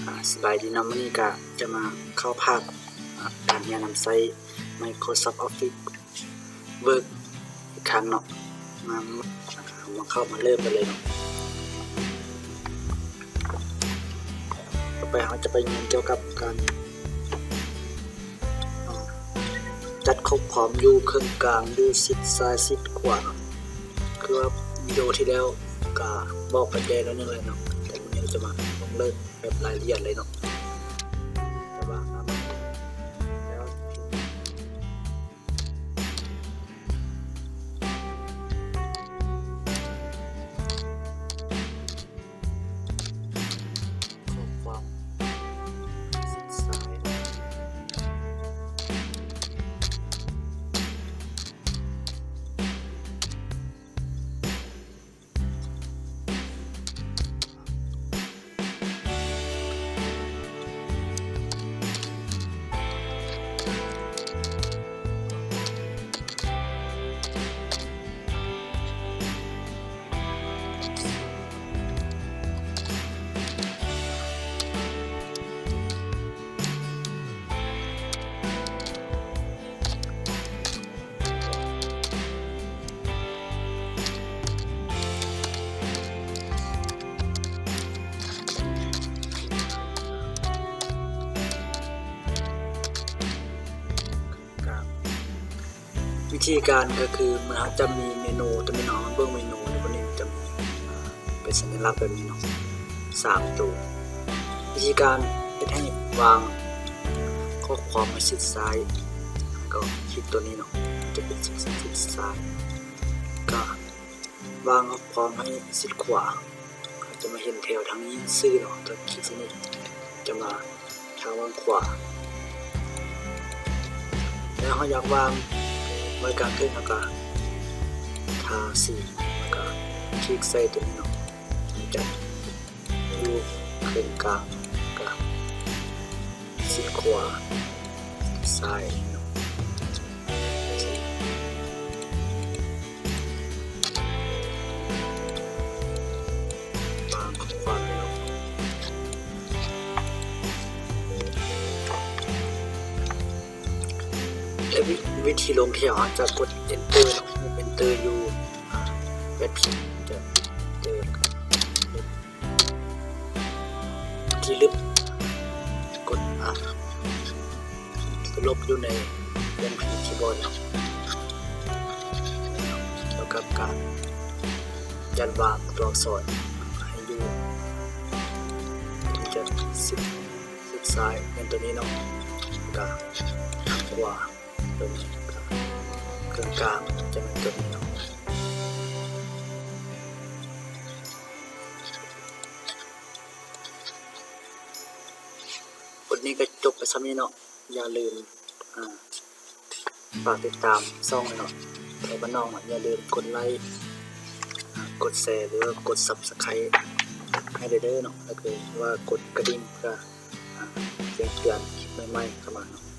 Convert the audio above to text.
ອາ ສະບາຍດີເນາະ, ມື້ນີ້ກະຈະມາເຂົ້າພາກ ອາ ການຮຽນນຳໃຊ້ Microsoft Office Word ອີກຄັ້ງເນາະ. ມາ ມາເຂົ້າມາເລີ່ມກັນເລີຍເນາະ. ຕໍ່ໄປເຮົາຈະໄປຮຽນກ່ຽວກັບການ ຈັດຂໍ້ຄວາມຢູ່ເຄິ່ງກາງ ຢູ່ຊິດຊ້າຍຊິດຂວາເນາະ. ຄືວ່າວິດີໂອທີ່ແລ້ວກະບອກໄປແດ່ໜ້ອຍໜຶ່ງແລ້ວເນາະ, ແຕ່ມື້ນີ້ເຮົາຈະມາລົງເລີ່ມແບບລາຍລະອຽດເລີຍເນາະ. ແຕ່ວ່າ ຂໍ້ຄວາມຊິດຊ້າຍ. ວິທີການກໍຄື ມັນ ເຮົາຈະມີເມນູຕົວນີ້ເນາະ, ເບິ່ງເມນູຕົວນີ້ ມັນຈະມີ ເປັນສັນຍະລັກແບບນີ້ເນາະ ສາມໂຕ. ວິທີການເຮັດໃຫ້ວາງຂໍ້ຄວາມໃຫ້ຊິດຊ້າຍ ກໍຄລິກຕົວນີ້ເນາະ, ຈະເປັນຊິດຊ້າຍ, ກໍວາງຂໍ້ຄວາມໃຫ້ຊິດຂວາ. ເຮົາຈະມາເຫັນແຖວທາງນີ້ຊື່ເນາະ, ເຮົາຄລິກໃສ່ນີ້ ຈະມາທາງວາງຂວາ. ແລ້ວເຮົາຢາກວາງໄວ້ກາງເທິງ ເຮົາກໍທາສີ ແລ້ວກໍຄລິກໃສ່ຕົວນີ້ເນາະ, ມັນຈະຢູ່ເຄິ່ງກາງ ກໍຊິດຂວາ ຊ້າຍເນາະ. ວາງຂອງຂວັນເນາະ. ແລະ ວິ ວິທີລົງແຖວ ເຮົາຈະກົດ Enter ເນາະ, ເອັນເຕີ ຢູ່ ອາ ແບັດພິມ ຈະ Enter ທີ່ລຶບ ກົດ R ລົບຢູ່ໃນແປ້ນພິມຄີບອດເນາະ. ກ່ຽວກັບການຈັດວາງຕົວອັກສອນໃຫ້ຢູ່ທີ່ຈະຊິດ ຊິດຊ້າຍແມ່ນຕົວນີ້ເນາະ, ກະຂວາຕົວນີ້, ກະເຄິ່ງກາງຈະແມ່ນຕົວນີ້ເນາະ. ບົດນີ້ກໍຈົບໄປສ່ຳນີ້ເນາະ. ຢ່າລືມ ອາ ຝາກຕິດຕາມຊ່ອງເນາະ ໄທບ້ານນອກເນາະ. ຢ່າລືມກົດໄລ ອາ ກົດແຊ ຫຼືວ່າກົດ Subscribe ໃຫ້ເດີເນາະ, ແລ້ວກໍວ່າກົດກະດິ່ງ ເພື່ອ ອາ ແຈ້ງເຕືອນຄລິບໃໝ່ໆເຂົ້າມາເນາະ.